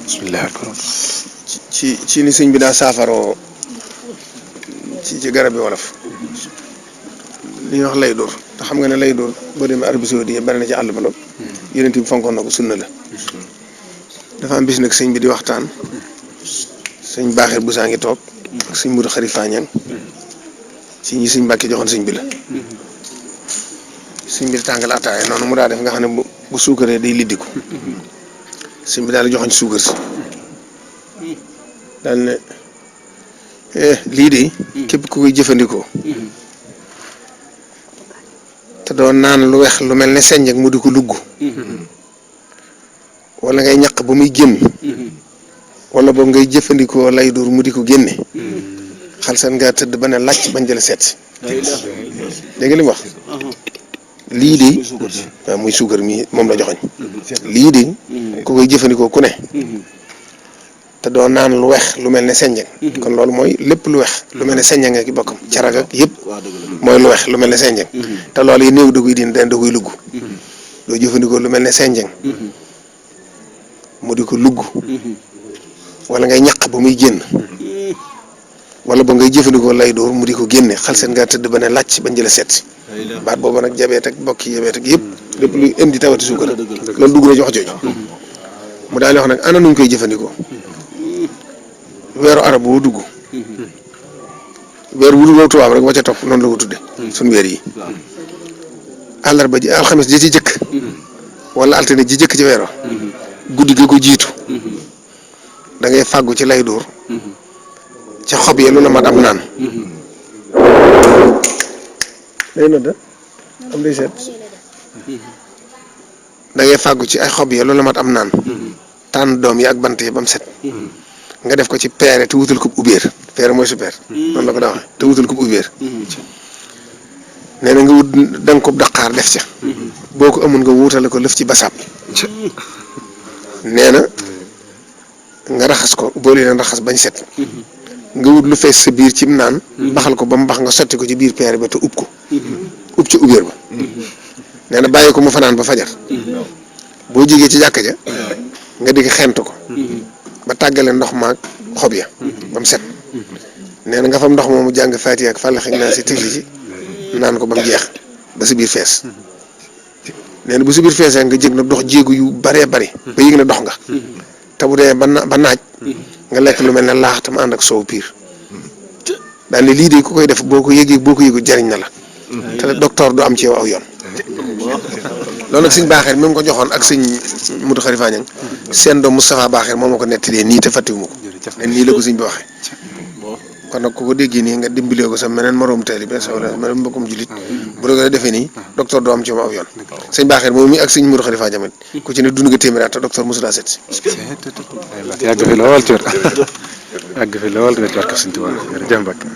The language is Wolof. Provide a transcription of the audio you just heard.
bismillah. ci ni sëñ bi daa saafaroo ci garab yi wolof li ñuy wax lay dóor te xam nga ne lay dóor boo demee Arabie Saoudite bari na ci àll ba lool yonent bi fonkoon na ko sunna la. dafa am bis nag sëñ bi di waxtaan sëñ baaxir bu saa ngi toog ak sëñ Mudu Xari Faañang ci ñi sëñ Mbàkke joxoon sëñ bi la. sëñ bi di tàngal ataaya noonu mu daa def nga xam ne bu suukaree day liddiku sëñ bi daal di joxoñ suukar si daal ne lii de képp ku koy jëfandikoo te doo naan lu weex lu mel ne senj ak mu di ko lugg wala ngay ñaq ba muy génn wala boog ngay jëfandikoo lay dur mu di ko génne xalsan ngaa tëdd ba ne làcc bañ jël seet dégg nga li mu wax lii de waaw muy suukar mi moom la joxoñ lii de ku koy jëfandikoo ku ne te doo naan lu weex lu mel ne senjeng kon loolu mooy lépp lu weex lu mel ne senjeng ak bokkam carag ak yëpp mooy lu weex lu mel ne senjeng te loolu yi néew da koy din da koy lugg doo jëfandikoo lu mel ne senjeng mu di ko lugg wala ngay ñaq ba muy génn wala ba ngay jëfandikoo lay dóor mu di ko génne xal seen ngaa tëdd ba ne làcc bañ jëla seet baat boobu nag jabeet ak bokki jabeet ak yëpp lépp luy indi tawati suukar loolu dugg na ci wax jooju mu daal di wax nag ana nuñ koy jëfandikoo weeru arab boo dugg weer wu dul tubaab rek wa ca topp noonu la ko tudde suñ weer yi àllarba ji alxames ji ci jëkk wala altine ji jëkk ci weero guddi ga ko jiitu da ngay fàggu ci lay dóor ca xob yi lu la mat am naan day nodda am day seet da ngay fàggu ci ay xob yi lu la mat am naan tànn doom yi ak bant yi ba mu set nga def ko ci peere te wutal ko ubbeer peere mooy super noonu la ko daa waxee te wutal ko ubbeer nee na nga wut danga ko daqaar def ca boo ko amul nga wutale ko lëf ci basaab nee na nga raxas ko boole leen raxas bañ set nga wut lu fees sa biir cim naan baxal ko ba mu bax nga sotti ko ci biir peere ba te ub ko ub ci ubbeer ba nee na bàyyi ko mu fanaan ba fajar boo jógee ci jàkka ja nga digg xent ko ba tàggale ndox maag xob ya ba mu set nee na nga fam ndox moomu jàng Faatiha ak Fàllax ak Naas tifli ci naan ko ba mu jeex ba si biir fees nee na bu si biir feesee nga jég na dox jéegu yu baree bari ba yëg na dox nga te bu dee ba naaj nga lekk lu mel ne laax tam ànd ak soow piir daal ne lii de ku koy def boo ko yëgu jariñ na la te docteur du am ci yow aw yoon loolu nag sëñ Baaxeer mi ngi ko joxoon ak sëñ Mudu Xari Faañang seen doom Moustapha Baaxeer moo ma ko nettalee nii te fàttiwuma ko ne nii la ko sëñ bi waxee kon nag ku ko déggee nii nga dimbalee ko sa meneen moroom taalibe sa wala meneen mbokkum julit bu la defee nii docteur doo am ci moom aw yoon sëñ Baaxeer moom mi ak sëñ Mudu Xari Faañang ku ci ne dund nga téeméer te docteur mosu daa seet si yàgg fi lool ci wér yàgg fi lool rek barke Sëñ Tuubaa jërëjëf Mbacke